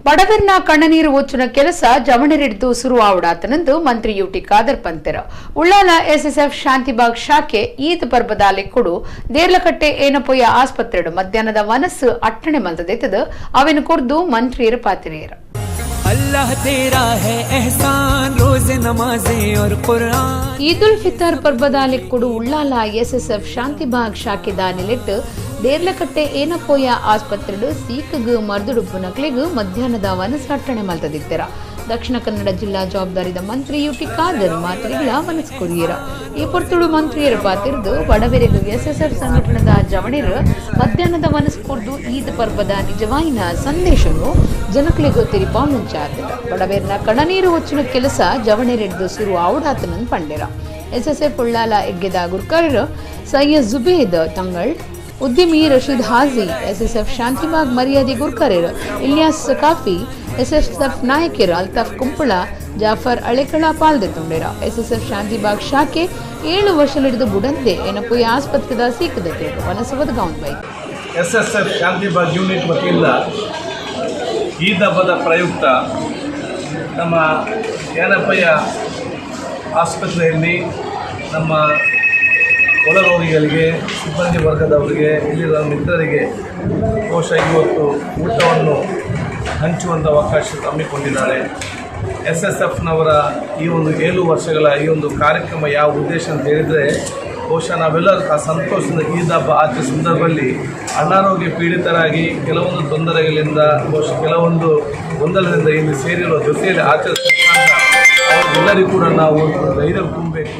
ಬಡವರ್ನ ಕಣ್ಣನೀರು ಒಚ್ಚುನ ಕೆಲಸ ಜವಣರಿಡ್ದು ಸುರುವಾವುಡಾತನಂದು ಮಂತ್ರಿ UT Khader ಪಂತೆರ. Ullal SSF Shantibagh ಶಾಖೆ ಈದ್ ಪರ್ಬದ ಲೆಕ್ಕುಡು ದೇರ್ಲಕಟ್ಟೆ ಏನಪೊಯ್ಯ ಆಸ್ಪತ್ರೆಡು ಮಧ್ಯಾಹ್ನದ ಮನಸ್ಸು ಅಟ್ಟಣೆ ಮಲ್ತದೆತ್ತದು ಅವೆನು ಕೊರ್ದು ಮಂತ್ರಿಯರು ಪಾತಿರಿಯರು. अल्लाह तेरा है एहसान, रोज नमाजें और कुरान. ಈದ್ ಉಲ್ ಫಿತರ್ ಪರ್ಬದ ಲೆಕ್ಕುಡು ಉಳ್ಳಾಲ ಎಸ್ಎಸ್ಎಫ್ ಶಾಂತಿಬಾಗ್ ಶಾಖೆದ ನಿಲೆಟ್ಟು ದೇರ್ಲಕಟ್ಟೆ ಏನಪೋಯ ಆಸ್ಪತ್ರೆಡು ಸೀಕಗ್ ಮರ್ದುಡುಪ್ಪು ನಕ್ಲೆಗ್ ಮಧ್ಯಾಹ್ನದ ವನಸ್ ಅಟ್ಟಣೆ ಮಲ್ತದಿತ್ತೆರ. ದಕ್ಷಿಣ ಕನ್ನಡ ಜಿಲ್ಲಾ ಜವಾಬ್ದಾರಿದ ಮಂತ್ರಿ ಯುಟಿ ಖಾದರ್ ಮಾತ್ರಿಗಳ ಮನಸ್ಸು ಕೊರಿಯರ. ಈ ಪೊರ್ತುಡು ಮಂತ್ರಿಯರು ಪಾತಿರ್ದು ಬಡವೆರೆಗ್ ಎಸ್ಎಸ್ಎಫ್ ಸಂಘಟನೆದ ಜವಣಿರು ಮಧ್ಯಾಹ್ನದ ಮನಸ್ಸು ಕೊರ್ದು ಈದ್ ಪರ್ಬದ ನಿಜವಾಯಿನ ಸಂದೇಶನು ಜನಕ್ಲೆಗ್ ತೆರಿಪಾವುನಂಚಾತದ. ಬಡವೆರ್ನ ಕಣನೀರು ಒಚ್ಚುನ ಕೆಲಸ ಜವಣಿರೆಡ್ದು ಸುರು ಆವುಡಾತನನ್ ಪಂಡೆರ. ಎಸ್ಎಸ್ಎಫ್ ಉಳ್ಳಾಲ ಎಗ್ಗೆದ ಗುರ್ಕಾರರು ಸೈಯದ್ ಜುಬೇದ್ ತಂಗಳ್, ಉದ್ಯಮಿ ರಶೀದ್ ಹಾಜಿ, ಎಸ್ಎಸ್ಎಫ್ ಶಾಂತಿಬಾಗ್ ಮರ್ಯಾದೆ ಗುರ್ಕರೇರು ಇಲಿಯಾಸ್ ಸಕಾಫಿ, ಎಸ್ಎಸ್ಎಫ್ ನಾಯಕರು ಅಲ್ತಾಫ್ ಕುಂಪಳ, ಜಾಫರ್ ಅಳೆಕಳ ಪಾಲ್ದೆತ್ತುಂಡೇರ. ಎಸ್ಎಸ್ಎಫ್ ಶಾಂತಿಬಾಗ್ ಶಾಖೆ 7 ವರ್ಷಲಿಡಿದು ಬುಡಂದೆ ಏನಪ್ಪು ಆಸ್ಪತ್ರೆದ ಸೀಕದಕ್ಕೆ ವನಸವದ gown bike. SSF Shantibagh unit ವತಿಯಿಂದ ಈದ್ ಹಬ್ಬದ ಪ್ರಯುಕ್ತ ನಮ್ಮ ಯೇನಪಯ್ಯ ಆಸ್ಪತ್ರೆಯಲ್ಲಿ ನಮ್ಮ ಒಳರೋಗಿಗಳಿಗೆ, ಸಿಬ್ಬಂದಿ ವರ್ಗದವರಿಗೆ, ಇಲ್ಲಿರುವ ಮಿತ್ರರಿಗೆ ಬಹುಶಃ ಇವತ್ತು ಊಟವನ್ನು ಹಂಚುವಂಥ ಅವಕಾಶ ಹಮ್ಮಿಕೊಂಡಿದ್ದಾರೆ. ಎಸ್ಎಸ್ಎಫ್ನವರ ಈ ಒಂದು 7 ವರ್ಷಗಳ ಈ ಒಂದು ಕಾರ್ಯಕ್ರಮ ಯಾವ ಉದ್ದೇಶ ಅಂತ ಹೇಳಿದರೆ, ಬಹುಶಃ ನಾವೆಲ್ಲ ಆ ಸಂತೋಷದಿಂದ ಈದ್ ಹಬ್ಬ ಆಚರಿಸುವ ಸಂದರ್ಭದಲ್ಲಿ ಅನಾರೋಗ್ಯ ಪೀಡಿತರಾಗಿ, ಕೆಲವೊಂದು ತೊಂದರೆಗಳಿಂದ, ಬಹುಶಃ ಕೆಲವೊಂದು ಗೊಂದಲದಿಂದ ಇಲ್ಲಿ ಸೇರಿರುವ ಜೊತೆಯಲ್ಲಿ ಆಚರಿಸುವ ಅವ್ರಿಗೆಲ್ಲರಿಗೂ ಕೂಡ ನಾವು ಧೈರ್ಯ ತುಂಬಬೇಕು.